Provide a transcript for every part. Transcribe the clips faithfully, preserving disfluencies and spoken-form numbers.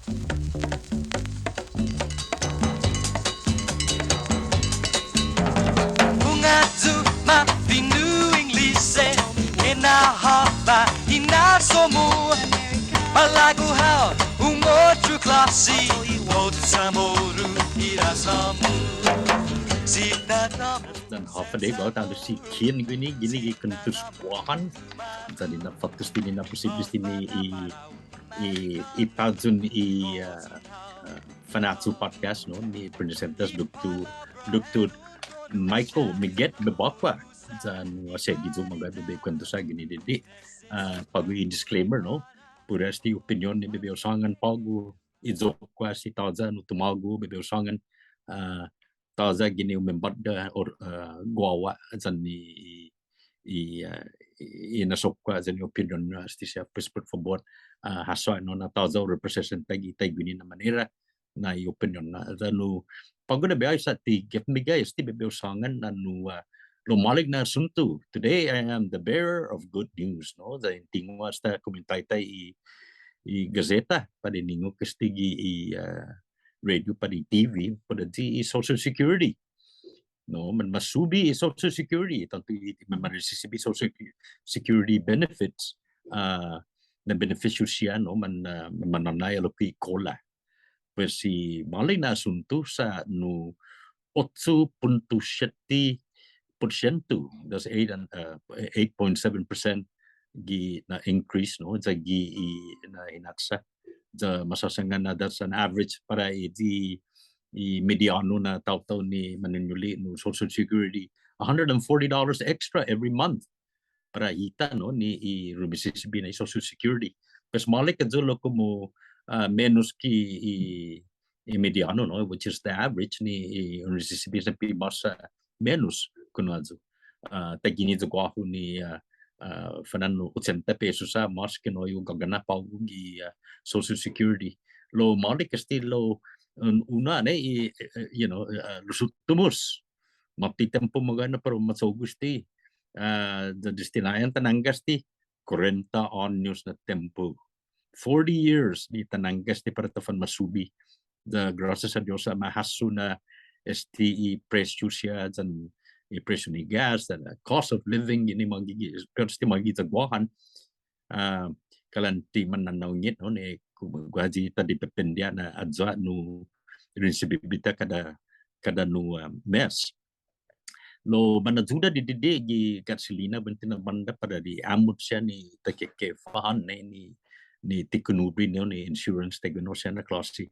Hu na'ån-hu ma fino' Inglise, enao håfa hinasso-mu. Malago' hao un otro klåse, otro CHamoru hinasso-mu. Si tatå-mu. Yan håfa adai guåhu ta'lo si Kian guini, guini gi kuentos Guåhan. Yan i na'fåtto este ni na'posipble este ni i, i, i payong i, uh, uh, Fanachu Podcast, no, ni presenters Doktor, Doktor Michael Miget Bevacqua. Yan, uh, sigi yu' mågi bai kuentos hao guini didide'. Uh, på'go i disclaimer, no. Puru este opinion ni bai hu sångan på'go, i iyo-ku este tåya' nu tumågo bai hu sångan, uh, tåya' guini umimbåtde or, uh, guaguaha yan i, i, uh, i, i hinasso-ku yan i opinion-ña este siha, pues, put fabot, uh, hasso, no, na tåya' hu representa gi taiguini na manera, na i opinion-ña, yan nu, på'go na biahi sa' ti gef meggai este bai hu sångan, yan nu, uh, lao maolek na asunto. Today I am the bearer of good news, no? Yan ti guaha esta kume'tai-tai i, i gaseta, pat i ningo' ke este gi i, uh, radio, pat i T V, put ayu i Social Security. No, manmasubi i Social Security, tånto i, i man, manresisibi Social Security benefits, uh, na benefisio siha, no, man, uh, man, mannanai lokkue' i kola. Pues i maolek na asunto sa' nu ocho punto siete porsiento, that's eight and, uh, eight point seven percent gi na increase, no, ya gi i na hinaksa. Ya masåsangan na that's an average para i, i, i mediano na taotao ni mañoñoli nu Social Security, a hundred and forty dollars extra every month para hita, no, ni i rumesisibi na i Social Security. Pues maolek ayu lao komu, ah, menos ki i, i mediano, no, which is the average ni i rumesisibi siempre mas, ah, menos kinu ayu. Ah, taiguini yu' guåhu ni, ah, ah, fana'an ochenta pesos ha' mas kinu i hu gagana' på'go gi, ah, Social Security. Lao maolek este lao, un-, unu ha' ni i, eh, eh, you know, ah, los uttimo måtto i tiempo magåhet na para u macho'gue este. Ah, ya desde na'an ta nangga este, kuarenta åños na tiempo. Forty years ni ta nangga este para ta fanmasubi. Ya gracias a Dios ha' ma hasso na este i presio siha yan i presio ni gas yan cost of living guini mågi gi, pero este mågi ya Guåhan. Ah, kalan ti mannana'hungit, no, ni komu guaha i ta dipepende na ayu ha' nu risibi hit kada, kada nu, ah, mes. Lao manayuda didide' gi gasolina buente na bånda para di åmot siha ni ta keke fåhan ni, ni, ni ti kunubre ni, ni insurance taiguini siha na klåsi.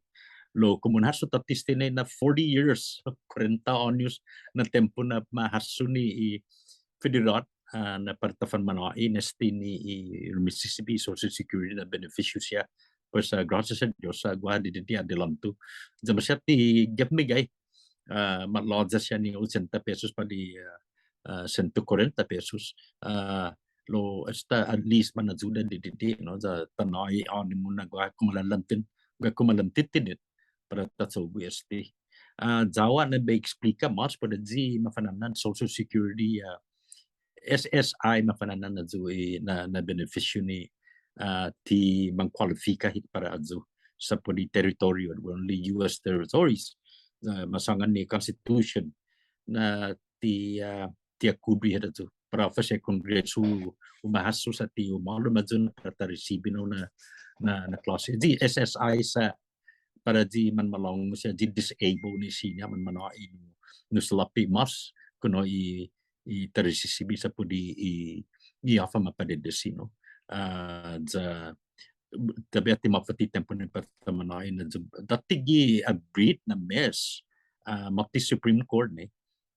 Lao komu un hasso tåtte este ni na forty years, kuarenta åños na tiempo na ma hasso ni i federåt, ah, na para ta fanmanå'i na este ni i rumesisibi Social Security na benefisio siha. Pues, ah, gracias a Dios, ah, guaha didide' adelånto. Ya maseha ti gef meggai, ah, matlåya siha ni ochenta pesos pat i, ah, ah, siento kuarenta pesos. Ah, lao esta at least manayuda didide', no, ya ta nå'i ånimu na guaha kumalanlanten, guaha kumalantitinen para ta cho'gue este. Ah, ya guaha na bai eksplika mas put ayu i mafana'an Social Security, ah, S S I mafana'an ayu i na, na benefisio ni, ah, ti man kualifika hit para ayu sa' put i territorio, we're only U S territories. Ah, masångan ni Constitution na ti, ah, ti ha kubre hit ayu. Para håfa siha Kongresu u ma hasso sa' ti u maolek ayu na para ta risibi na, na, na klåsi. Di S S I sa' para di manmalångu siha, di disable ni siña manmanå'i nu, nu salåpe' mas, kinu i, i ta risibi sa' put i, i, i håfa ma padedesi, no. Ah, ya, tåya' ti måfåtto i tiempo ni para ta manå'i na, ya, tåtte gi abril na mes, ah, måtto i Supreme Court ni,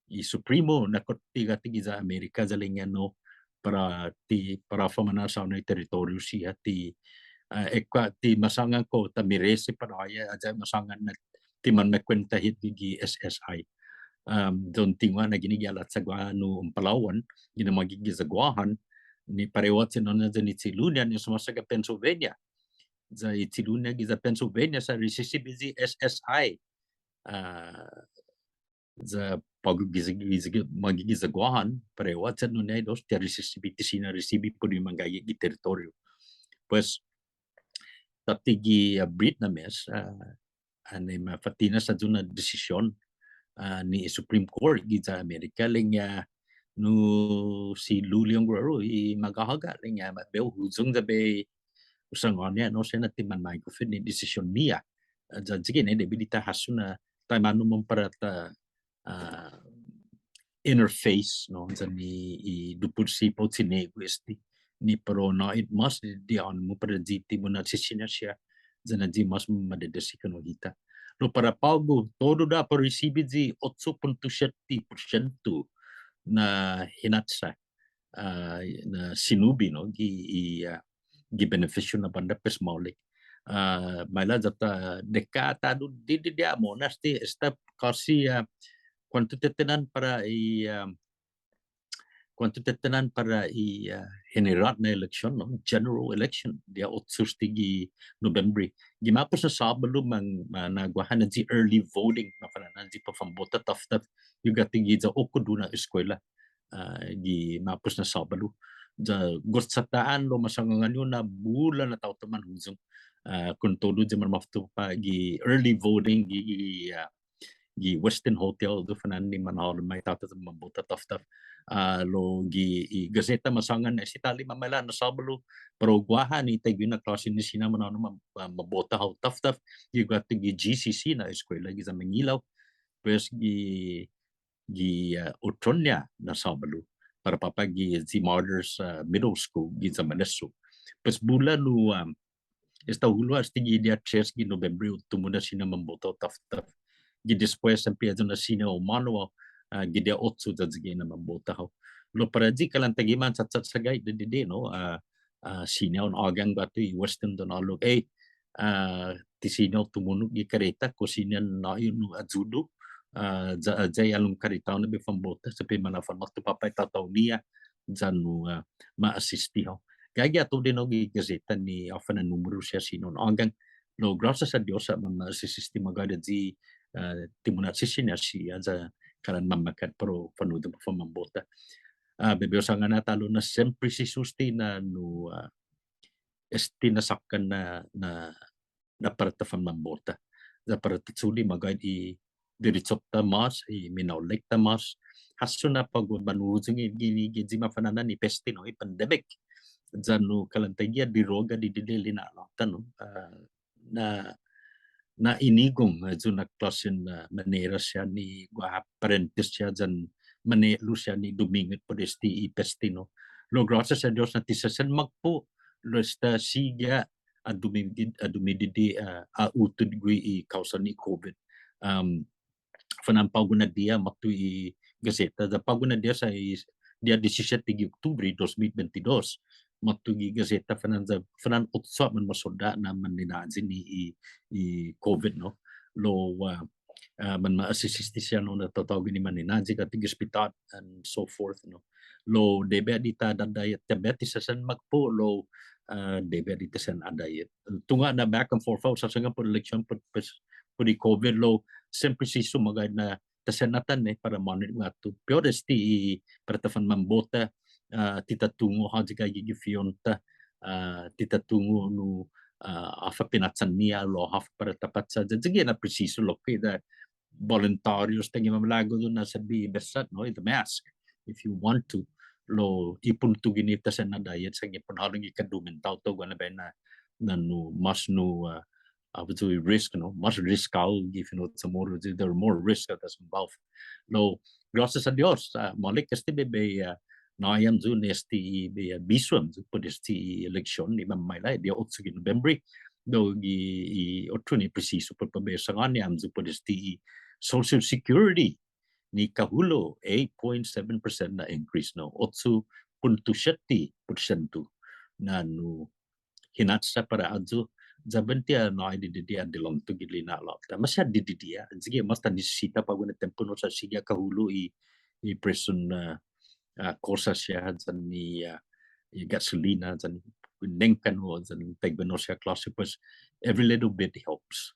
i Supremo na Korte guatu giya Amerika ya ilek-ña nu para ti, para famana'såo na i territorio siha ti, ah, ekua' ti masångan kao ta merese para ha', ya masångan na ti manmakuenta hit gi, gi S S I. Um, ya un tingo' na guini gi halacha guaha nu un palao'an, guini mågi giya Guåhan, ni parehu ha' siha nu na ya i che'lu-ña ni sumåsaga Pennsylvania. Ya i che'lu-ña giya Pennsylvania sa' risibi i S S I. Ah, ya på'go giya, giya, giya, mågi giya Guåhan, parehu ha' siha nu ni i dos, ti ha risibi, ti siña risibi put i manggaige gi territorio. Pues, Tåtte gi, ah, Brit na mes, ah, annai ma fa'tinas ayu na desision, ah, ni Supreme Court giya Amerika ilek-ña, nu si Lou Leon Guerrero i magåhet ilek-ña, ma bai hu huyong ya bai hu sangåni ha' no siha na ti manmaigof ni desision-ñiha. Ah, ya ayugue' nai debi di ta hasso na taimanu mohon para ta, ah, interface, no, yan i, i dupotsi pao chinegu este ni para u nå'i mås i, i ånimu para ayu i ti muna'sisina siha, yan ayu mås ma dedesi kinu hita. Lao para på'go, todu ha' para risibi i ocho punto siete porsiento na hinatsa, ah, na sinubi, no, gi, i, ah, gi benefisio na bånda pues maolek. Ah, maila' ya ta dekatådu di, di, di amonas ti esta kåsi, ah, kuånto tetehnan para i, ah, kuånto tetehnan para i, ah, hinirot na eleksion, no? General election, dia ocho este gi Nobembre. Gi ma'pos na Såbalu man, man, na guaha na ayu i early voting, mafa'na'an ayu i para fanbota taftaf, yu guatu giya Ocodu na eskuela, ah, gi ma'pos na Såbalu. Ya gos atan lao masångan yu na bula na taotao manhuyong. Ah, kontodu ya manmåfatto pa' gi early voting gi, gi, ah, gi Westin Hotel, ayu fana'an ni manhålom i taotao manbota taftaf. Ah, lao gi i gaseta masångan este tåya' mamaila' na Såbalu, pero guaha ni taiguini na klåsen ni siña manhålom man, man, manbota hao taftaf, gi guatu gi G C C na eskuela giya Manguilao, pues gi gi, ah, Utoña na Såbalu, para påpa' gi, gi Martyrs, ah, Middle School giya Malesso. Pues bula nu, ah, esta hulo' este gi dia tres gi Nobembre u tungo' na siña manbota hao taftaf. Gi despues siempre ayu na siña u humånao, ah, gi dia ocho ya ayugue' na manbota hao. Lao para ayu i kalan taiguini man chatchatsaga i didide', no, ah, ah, siña un ågang guatu i Westin yan ålok, eh, ah, ti siña u tumunok gi kareta, kao siña nå'i unu ayudu, ah, ya, ya i halom kareta-hu na bai fanbota, siempre mana'fanmåtto påpa' i taotao-ñiha, ya nu, ah, ma asisti hao. Gaige ha' todu enao gi gaseta ni håfa na numeru siha siña un ågang. Lao, gråsias a Dios ha' ma, ma asisti magåhet ayu i, ah, ti muna'sisina siha ya kalan mamakkat para u fanhuyong para u fanmanbota. Ah, bai hu sangåni ha' ta'lo na siempre presisu este na nu, ah, este na såkkan na, na, na para ta fanmanbota. Ya para ta chule' magåhet i derechu-ta mås, i minaolek-ta mås. Hasso na på'go manhuyong i, i, i, i mafa'na'an i peste, no, i pandemic. Ya nu kalan taiguihi ha' diroga didide' lina'la'-ta, no. Ah, na, na inigong, eh, ayu na klåsen, eh, manera siha ni guaha parentes siha yan mañe'lu siha ni duminget put este i peste, no. Lao gråsias a Dios na ti sessen magpo', lao esta sigi ha' dumidi-, dumidide', eh, ha' utot gui' i kåusa ni COVID. Um, fana'an på'go na diha måtto i gaseta, ya på'go na diha sa' i, diha disisiete gi Oktubre dos mil bente dos, måtto gi gaseta fana'an ya, fana'an otso ha' manmasodda' na maninayi ni i, i COVID, no? Lao, ah, ah, manma'asiste siha, no, na tatågo' ni maninayi guatu gi hospital and so forth, no? Lao debi ha' di ta adahi ha' ti sessen magpo', lao, ah, debi ha' di ta sessen adahi ha'. Tungo' na back and forth hao, sa' sangåni put eleksion put, put, put i COVID, lao siempre presisu magåhet na ta sessen atan, eh, para månu guatu. Pi'ot este i para ta fanmanbota, ah, ti ta tungo' håyi gaige gi fi'on-ta, ah, ti ta tungo' nu, ah, håfa pinatsan-ñiha, lao håfa para ta pacha. Ya, ya ayugue' na presisu lokkue' ya voluntarios, taiguihi mamalago' yu' na setbe i besa, no, i mask, if you want to. Lao i punto guini ta sessen adahi ha', sa' gi pon hålom gi kadumen taotao guaha na biahi na, na nu, mås nu, ah, håfa ayu i risk, no? Mås risk hao gi fino' Chamoru, there are more risk that's involved. Lao, gråsias a Dios, ah, maolek este bai, bai, ah, nå'i hamyo nu este i bai, ah, bisu hamyo put este i eleksion ni mamaila' i dia ocho gi Nobembre. Lao gi i otro ni presisu put bai sangåni hamyo put este i Social Security ni kahulo', eight point seven percent na increase, no? Ocho punto siete porsiento na nu hinatsa para ayu, ya buente ha' nå'i didide' ha' dilonto gi lina'la'-ta. Maseha didide', ah, ayugue' mås ta nisisita på'go na tiempo, no, sa' sigi ha' kahulo' i, i presun, ah, ah, kosas siha yan i, ah, i gasolina yan nengkanno' yan taiguenao siha klåse, pues every little bit helps.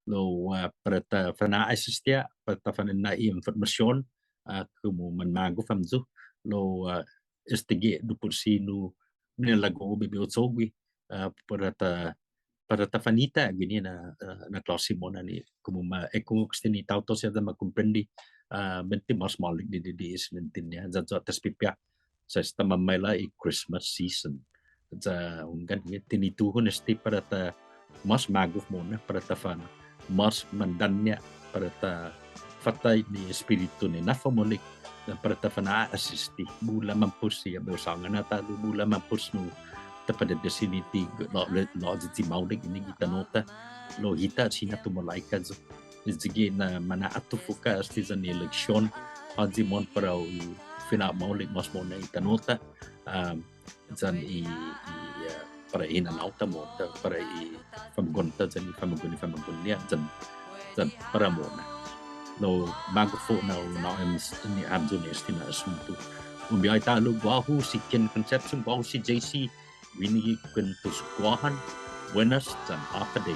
Lao, ah, para ta fana'asiste ha', para ta fana'na'i i informasion, ah, komu manmagof hamyo. Lao, ah, estague' dupotsi nu minalago' bai bai hu cho'gue, ah, para ta para ta fanita guini na, ah, na klåsi mo'na ni, komu ma, eh, komu este ni taotao siha ya ma komprende, ah, buente mas maolek di, di, di, is buente ni, ya, ya ta espipiha. Sa' esta mamaila' i Christmas season. Ya hunggan, ya tinituhon este para ta mas magof mo'na, para ta fan mas mandanña', para ta fatta i espiritu ni na'fa'maolek, ya para ta fan asisti, bula mampos i bai hu sångan na ta'lo, bula mampos nu ta padedesidi ti, lao, lao, lao ti maolek guini gi tano'-ta, lao hita siña tumalaika. Sigi na mana'atufoka este yan i leksion, håyi mohon para u fina'maolek mas mo'na i tano'-ta, um, yan i, i, uh, para i hinanao-ta mohon, para i famagu'on-ta yan i famagu'on i famagu'on-ña, yan, yan para mo'na. Lao, magof yu' na u nå'i ham ni hamyo ni este na asuntu. Un biahi ta'lo, guåhu si Ken Concepcion, guåhu si J C, guini gi Kuentos Guåhan. Buenas yan Håfa Adai.